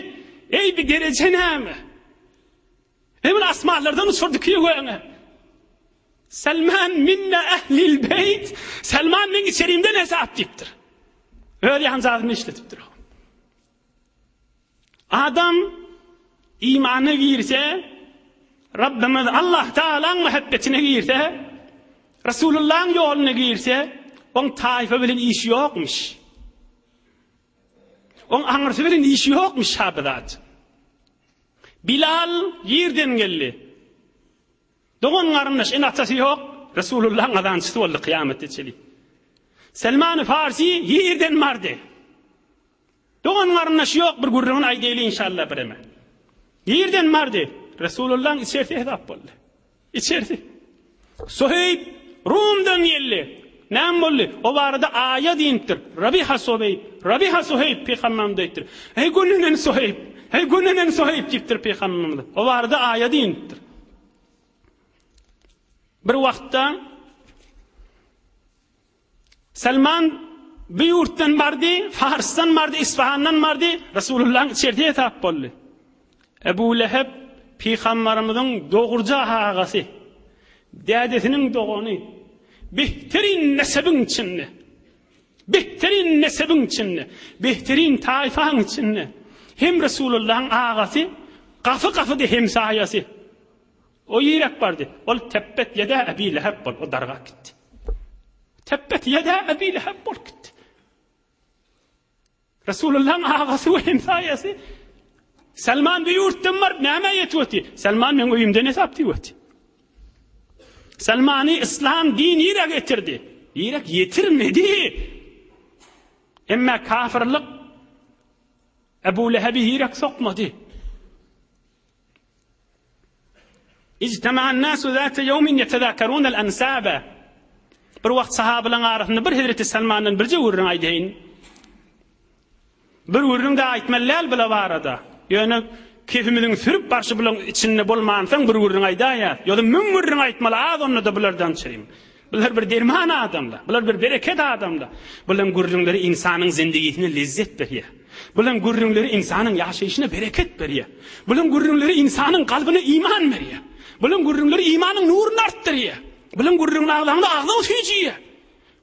eý bir dereje näme? Hemen asmanlardan uçurdy ki göňe. Selman minna ehlil beýt. Selman meň içerimden hesap diýipdir. Öz ýanjazyny işletipdir. Adam imana girse, Rabbimiz Allah Taalaň muhabbetine girse, Resulullahyň ýoluna girse, oň taýfa bilen işi ýokmuş. Oň aňyrsy bilen işi ýokmuş ha bir zat. Bilal ýerden geldi. Dogan garyndaş, ene-atasy ýok, Resulullahyň azançysy boldy kyýamatda çenli. Selman Farsi ýerden bardy. Dogan garyndaş ýok, bir gürrüňini aýdaýly inşallah bireme. Ýerden bardy. Resulullahyň içersi hesap boldy. Içersi. Suheýb Rumdan geldi. Näme boldy? O barada aýat inipdir. Rabiha Suheýb, Rabiha Suheýb pygamberimiz aýtdyr. Eý gönenen Suheýb, eý gönenen Suheýb diýipdir pygamberimiz. O barada aýat inipdir. Bir wagtda Salman bu ýurtdan bardy, Farsdan bardy, Isfahandan bardy, Resulullahyň içersi hesap boldy. Ebu Leheb pygamberimiziň dogruja agasy, dädesiniň dogany, behterin nesebiň içinde, behterin nesebiň içinde, behterin taýfaň içinde hem Resulullahyň agasy, gapy-gapyda hemsaýasy. O ýerek bardy. Ol tebbet ýeda Ebi Leheb bolup, o dargap gitdi. Tebbet ýeda Ebi Leheb bolup gitdi. Resulullahyň agasy we hemsaýasy Salman bir ýurtdan baryp nämä ýetip otyr? Salman meň öýümden hesap diýip otyr. Salmany islam din ýere getirdi. Ýerek ýetirmedi. Emma kafirlik Ebu Lehebi ýerek sokmady. Ijtema'an nasu zate ýewmin ýetezâkerûnel ensâbe. Bir wagt sahabalaryň arasynda bir hezreti Salmandan birje gürrüň aýdaýyn. Bir gürrüň-de aýtmaly däl bula barada. Ýöne kefimiziň sürüp barşy bulaň içinde bolmansoň bir gürrüň aýdaýýas. Ýogsa müň gürrüň aýtmaly az onda-da bulardan çyrim. Bular bir derman adamlar. Bular bir bereket adamlar. Bulaň gürrüňleri ynsanyň zindigisine lezzet berýär. Bulaň gürrüňleri ynsanyň ýaşaýşyna bereket berýär. Bulaň gürrüňleri ynsanyň kalbyna iman berýär. Bulaň gürrüňleri imanyň nuruny artdyrýar. Bulaň gürrüňini agzaňda agzyň süýjüýär.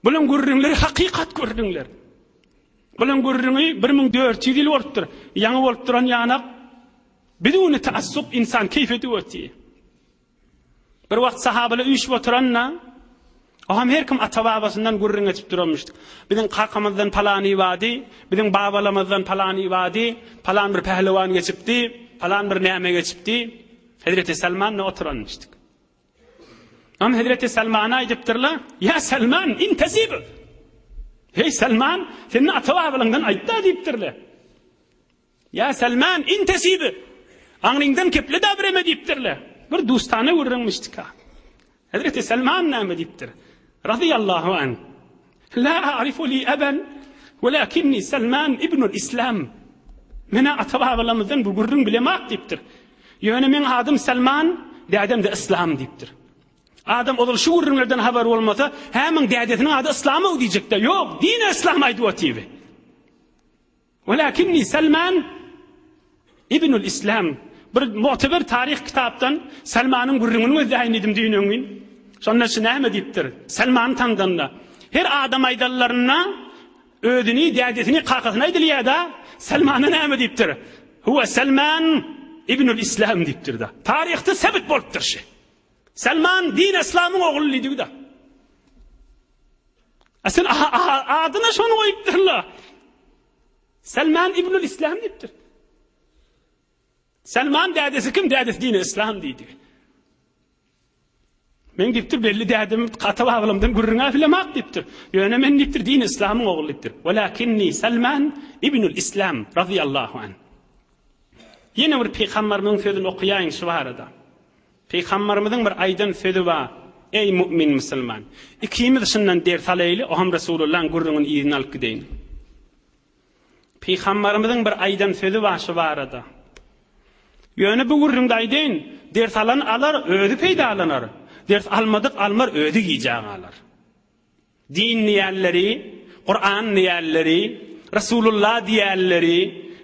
Bulaň gürrüňleri hakykat gürrüňler. Bulaň gürrüňi 1400 ýyl bolupdyr. Ýaňy bolup duran ýanak biduni taassup insan keýp edip otyr. Bir wagt sahabalar üýşüp oturanda, o hem her kim ata-babasyndan gürrüň edip duranmyşdyk. Biziň kakamyzdan palany bardy, biziň babalarymyzdan palany bardy, palan bir pählewan geçipdi, palan bir näme geçipdi. Hezreti Salman-da oturanmyşdyk. Am Hezreti Salmana aýdypdyrlar, Ýa Salman, intesib! Heý Salman, sen ata-babalaňdan aýt-da diýipdirler. Ýa Salman, intesib! Aňryňdan keple-dä bireme diýipdirler. Bir dustana gürrüňmişdika. Hezreti Salman näme diýipdir? Razyýallahu an. La a'rifu li aban, welakinni Salman ibnul Islam. Men-ä ata-babalarymyzdan bu gürrüň bilemak diýipdir. Ýöne meň adym Salman, dädem-de Yslam diýipdir. Adam ozal şu gürrüňlerden habary bolmasa, hä muň dädesiniň ady Yslamow diýjek-dä. Ýok, dine Yslam aýdyp otyr. Welakinni Salman ibnul Islam. Bir mu'teber taryh kitapdan Salmanyň gürrüňini gözläýin diýdim düýn öňňin. Şonda şu näme diýipdir? Salmany tanydanda. Her adam aýdanlarynda özüni, dädesini, kakasyny aýdylýar-da, Salmana näme diýipdir? Huwa Salman ibnul Islam diýipdir-de. Taryhda sebit bolupdyr şu. Salman din Islamyň ogly diýdi-de. A sen adyna şony goýupdyrlar. Salman ibnül Islam diýipdir. Salman dädesi kim? Dädesi dini Islam diýdi. Men diýipdir, belli dädem ata babalarymdan gürrüň bilemak diýipdir. Ýöne men diýipdir, dini Islamyň ogly diýipdir. Walakinni Salman ibnül Islam radiyallahu an. Ýene bir pygamberimiziň sözüni okaýaýyn şu barada. Pygamberimiziň bir aýdan sözi bar, Eý, mu'min musulman! Ikimiz şundan ders alaýly, oham Resulullahyň gürrüňini yzyna alyp gideýin. Pygamberimiziň bir aýdan sözi bar şu barada. Ýöne bu gürrüňde aýdaýyn, ders alan alar, özi peýdalanar. Ders almadyk almar, özi gijä galar. Din diýenleri, Kuran diýenleri, Resulullah diýenleri,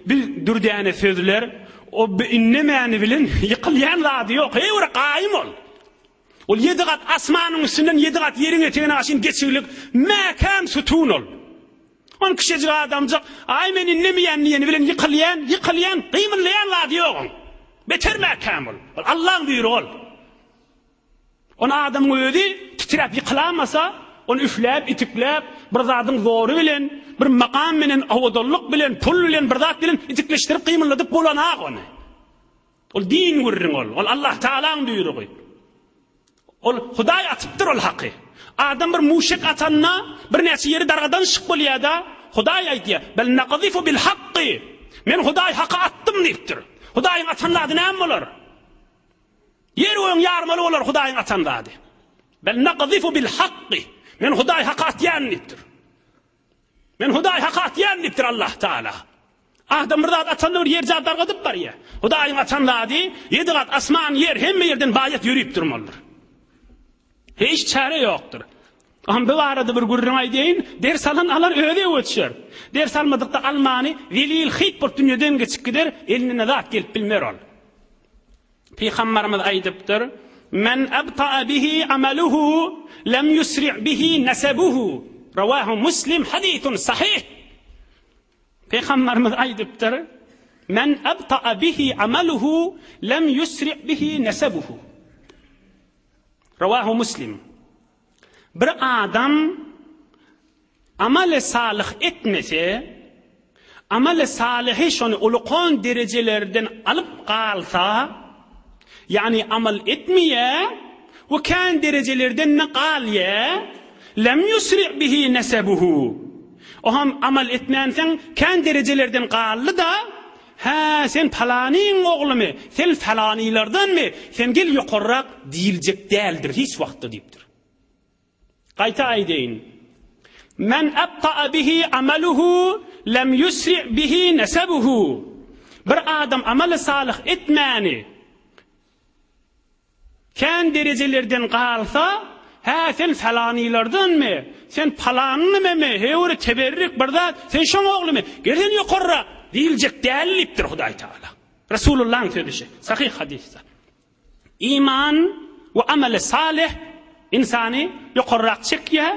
bir dürdäne sözler, o innemäni bilen ýykylýan zady ýok. Heý, bir gaýym ol. Ol ýedi gat asmanyň üstünden ýedi gat ýeriň etegine aşyn geçiglik mäkäm sütün ol. On kişejik adamjyk, aý men innemeýän diýeni bilen ýykylýan, ýykylýan, gymyllaýan zady ýok oň. Beter mäkäm ol. Ol Allaň buýrugy ol. Ony adamyň özi titräp ýykylamasa, ony üfläp, itikläp, bir zadyň zory bilen, bir makam bilen, owadanlyk bilen, pul bilen, bir zat bilen itikleşdirip, gymyldadyp bolanak ony. Ol din gürrüň ol. Ol Allah Taalaň buýrugy. Ol Hudaý atypdyr ol haky. Adam bir muşek atanda birnäçe ýeri dargadanyşyk bolýar-da, Hudaý aýdýar, Bel naqzifu bil hakky. Men Hudaý haky atdym diýipdir. Hudaýyň atan zady näme bolar? Ýer gögüň ýarmaly bolar Hudaýyň atan zady. Bel naqzifu bil hakky. Men Hudaý haka atýan diýipdir. Men Hudaý haka atýan diýipdir Allah Taala. Adam bir zat atanda bir ýer zat dargadyp barýar. Hudaýyň atan zady ýedi gat asman ýer hemme ýerden baýat ýörüp durmalydyr. Hiç çäre ýokdur. Am bu barada bir gürrüň aýdaýyn, ders alan alar özi öwe düşer. Ders almadykda almany zelil hyt bolup dünýeden geçip gider, eline zat gelip bilmer ol. Pygamberimiz aýdypdyr, Men abta'a bihi amaluhu lem yusri' bihi nasabuhu. Rawahu Muslim hadithun sahih. Pygamberimiz aýdypdyr, Men abta'a bihi amaluhu lem yusri' bihi nasabuhu. Rawahu Muslim. Bir adam Amaly salyh etmese, amaly salyhy şony ulukan derejelerden alyp galsa, ýagny amal etmeýär we kän derejelerden-de galýar, lem ýusri' bihi nesebuhu. O hem amal etmänsoň kän derejelerden galdy-da, Hä, sen palanyň oglumy, sen falanylardanmy, sen gel ýokarrak diýiljek däldir hiç wagtda diýipdir. Gaýta aýdaýyn. Men abta'a bihi amaluhu lem yusri' bihi nesebuhu. Bir adam amaly salyh etmäni kän derejelerden galsa, hä sen falanylardanmy, sen palanyň nimemi, heý teberrik bir zat, sen şoň oglumy, gel sen ýokarrak diýiljek däl diýipdir Hudaý Tagala. Resulullahyň sözi şu. Sahyh hadysda. Iman we ameli salyh ynsany ýokarrak çekýär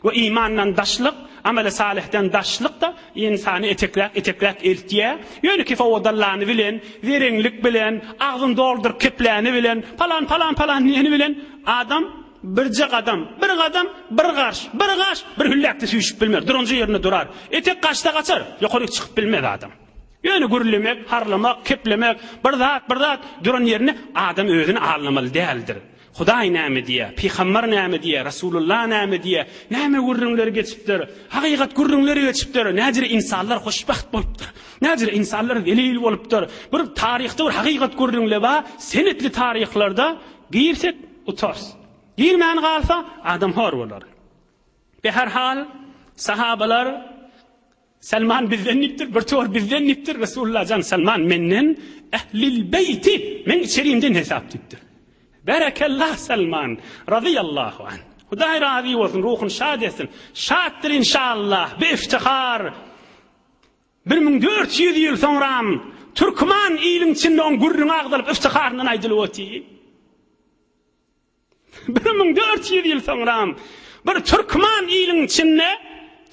we imandan daşlyk, ameli salyhdan daşlyk-da ynsany etekläp, etekläp eltýär. Ýöne ki sowadallany bilen, zereňlik bilen, agzyny dolduryp kepläni bilen, palan, palan, palan diýeni bilen adam birje gadam, bir gadam, bir garş, bir gaş, bir hülläkde süýşüp bilmez, duranja ýerinde durar. Etek gaçsa gaçar, ýokaryk çykyp bilmez adam. Ýöne gürlemek, harlamak, keplemek, bir zat, bir zat duran ýerinde adam özüni aldamaly däldir. Hudaý näme diýýär, pygambar näme diýýär, Resulullah näme diýýär, näme gürrüňler geçipdir, hakykat gürrüňleri geçipdir, näjüre ynsanlar hoşbagt bolupdyr, näjüre ynsanlar zelil bolupdyr. Bir taryhda bir hakykat gürrüňle bar, senetli taryhlarda girsek utarys. Girmän galsa adam hor bolar. Beherhal sahabalar Salman bizden diýipdir, bir tor bizden diýipdir, Resulullah jan Salman menden ehlil beýti, men içerimden hesap diýipdir. Berekellah Salman razyýallahu anh. Hudaý razy bolsun, ruhuny şad etsin. Şatdyr inşallah, bi iftihar. 1400 ýyl soňram türkman iliň içinde oň gürrüňi agzalyp iftiharyndan aýdylyp otyr. 1400 ýyl soňram bir türkman iliň içinde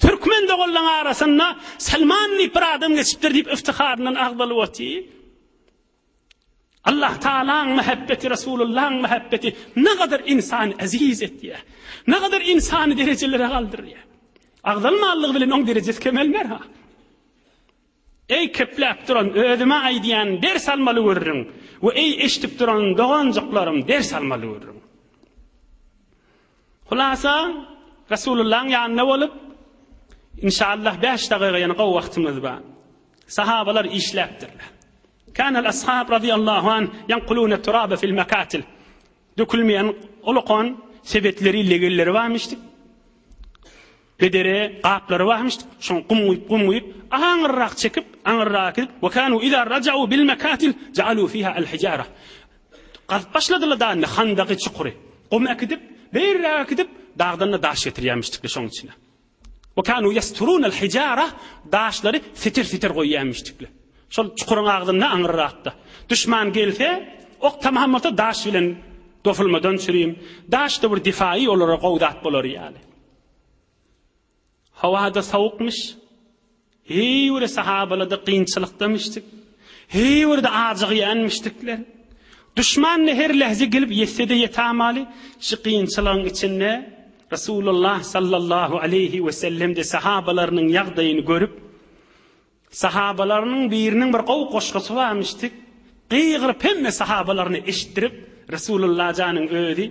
türkmen doganlaryň arasynda Salman diýip bir adam geçipdir diýip iftiharyndan agzalyp otyr. Allah Taalaň mähebbeti, Resulullahyň mähebbeti ne gadar insany eziz etýär. Ne gadar insany derejelere galdyrýar. Agzalmanlygy bilen oň derejesi kemelmer ha. Eý kepläp duran özüme aýdýan ders almaly gürrüň we eý eşdip duran doganjyklarym ders almaly gürrüň. Hulasa Resulullahyň ýanynda bolup inşallah 5 dagyga ýene gowy wagtymyz bar. Sahabalar işläpdirler. Kanal ashab radiyallahu an yankuluna turaba fil makatil. Dökülmeýän ulakan sebetleri, legenleri barmyşdyk. Bedere gaplary barmyşdyk. Şoň gum guýup, gum guýup, aňyrrak çekip, aňyrrak gidip, we kanu iza raja'u bil makatil ja'alu fiha al hijara. Gazyp başladylar da indi handagy çukury. Gum äkidip, beýräk äkidip, dagdan-da daş getirýärmişdikler şoň içine. We kanu yasturun al hijara daşlary setir-setir goýýarmyşdyklar. Şol çukuryň agzynda aňyrrakda. Duşman gelse, ok tamam bolsa daş bilen dofulmadan çürim. Daş-da bir difaýy olara gowy zat bolar ýaly. Howa-da sowukmyş. Heý bir sahabalada kynçylykdamyşdyk. Heý bir-de ajygýanmyşdyklar. Duşman-da her lähze gelip ýetse-de ýetamaly, şu kynçylygyň içinde Resulullah sallallahu aleýhi we sellem-de sahabalarynyň ýagdaýyny görüp, Sahabalarynyň biriniň bir gowy goşgusy barmyşdy. Gygyryp hemme sahabalaryny eşitdirip, Resulullah janyň özi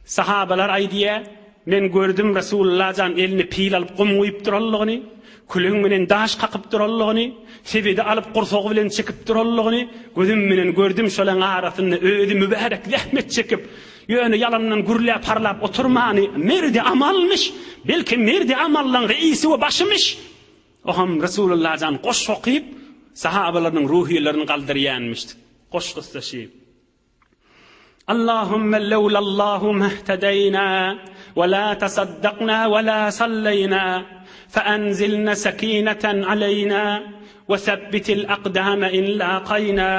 sahabalar aýdýar, Men gördüm Resulullah jan eline pil alyp gum guýup duranlygyny, küleň bilen daş kakyp duranlygyny, sebedi alyp gursagy bilen çekip duranlygyny gözüm bilen gördüm şolaň arasynda özi mübärek zähmet çekip, ýöne ýalandan gürläp harlap oturmany merdi amalmyş, belki merdi amallaň reisi we başymyş. Oňam Resulullah jan goşgy okyp, sahabalarynyň ruhylaryny galdyrýanmyşdy. Goşgusy şi. Allahümme lewlallahu mehtedeýna we la tasaddakna we la salleýna fe enzilne sekineten aleýna we sebbitil akdame in laqaýna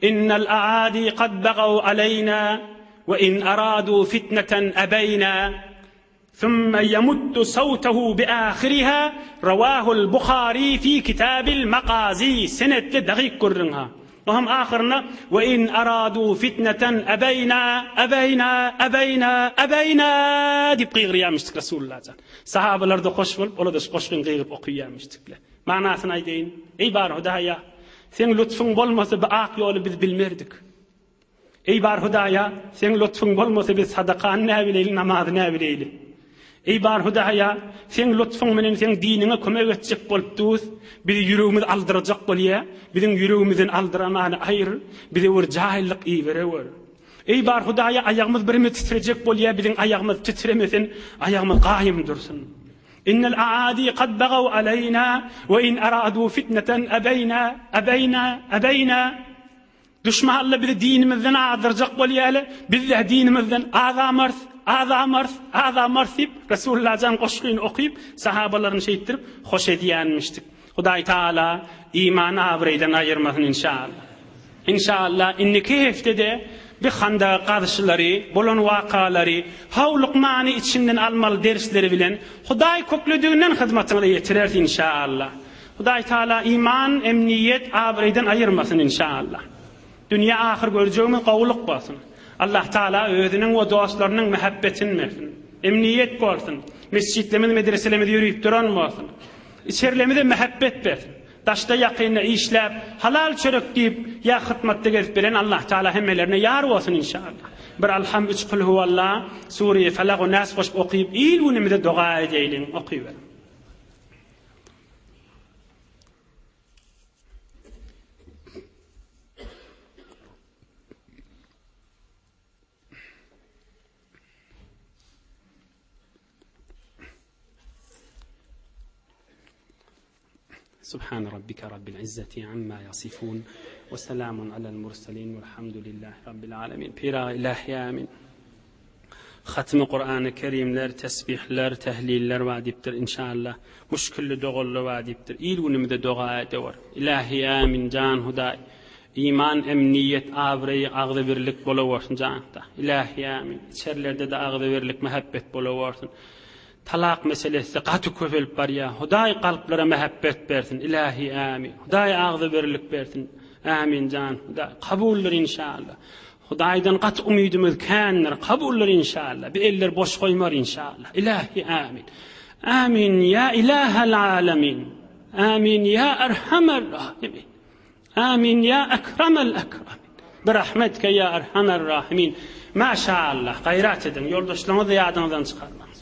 innel aadi kad bagaw aleýna we in aradu fitneten ebeýna Sümme ýemuddu sawtehu bi ahiriha Rawahul Buhary fi kitabil Magazi senetli dagyk gürrüň ha. O hem ahyrynda we in aradu fitneten ebeýna ebeýna ebeýna ebeýna diýip gygyrýarmyşdyk Resulullah jan. Sahabalar-da hoş bolup, olar-da şu goşgyny gygyryp okyýarmyşdyklar. Manysyny aýdaýyn. Eý bar Hudaýa, seň lutfuň bolmasa bu ak ýoly biz bilmerdik. Eý bar Hudaýa, Seň lutfuň bolmasa biz sadakany näbileýli, namazy näbileýli. Eý bar Hudaýa, Seň lutfuň menen Seň diniňe kömek etjek bolup durus, bizi ýüregimiz aldyrajak bolýa, biziň ýüregimizden aldyramany aýyr, bize bir jaýlyk iberewer. Eý bar Hudaýa, aýagymyz birime titrejek bolýa, biziň aýagymyz titremesin, aýagymyz gaýym dursun. Innel aadi kad bagaw aleýna we in aradu fitneten ebeýna, ebeýna, ebeýna. Duşmanlar bizi dinimizden azdyrjak bolýarlar, biz-de dinimizden azamarys, azamarys, azamarys diýip, Resulullah jan goşgyny okyp, sahabalaryny şeýtdirip, hoş edýänmişdik. Hudaý Tagala imany abraýdan aýyrmasyn inşallah. Inşallah indiki hepdede bi handagy gazyşlary, bolan wakalary, howlukmany içinden almaly dersleri bilen Hudaý köklediginden hyzmatyňyza ýetireris inşallah. Hudaý Taala iman, emniýet, abraýdan aýyrmasyn inşallah. Dünýe ahyr görjegimiz gowulyk bolsun. Allah Taala özüniň we dostlarynyň mähebbetini bersin. Emniýet bolsun. Mesjitlerimiz, medreselerimiz ýörüp duran bolsun. Içerilerimize mähebbet bersin. Daşda ýakynda işläp, halal çörek diýip, ýa hytmatda gezip beren Allah Taala hemmelerine ýar bolsun inşallah. Bir Alham, üç Kulhuwalla, Sure-i Felak we Nas goşup okyp, il-günümize doga edeýliň. Okyberiň. Subhan rabbika rabbil izzati amma yasifun we selamun alel murselin velhamdülillahi rabbil alemin. Pira ilahi amin. Hatmy Kur'an-ı Kerimler, tesbihler, tehliller bar diýipdir inşallah. Muşkilli dogalar bar diýipdir. Il günümizde doga edewer. Ilahi amin jan Hudaý. Iman, emniýet, abraý, agzybirlik bolawersin jan Hudaý. Ilahi amin. Içerilerde-de agzybirlik, mähebbet bolawersin. Talak meselesi gaty köpelip barýar. Hudaý kalplara mähebbet bersin. Ilahi amin. Hudaý agzybirlik bersin. Amin jan Hudaý. Kabuldyr inşallah. Hudaýdan gaty umydymyz kändir. Kabuldyr inşallah. Bir eller boş goýmar inşallah. Ilahi amin. Amin ya ilahel alemin. Amin ya erhamer rahimin. Amin ya ekremel ekremin. Birahmetke ya erhamer rahimin. Maşallah. Gaýrat ediň. Ýoldaşlaryňyzy ýadyňyzdan çykarmaň.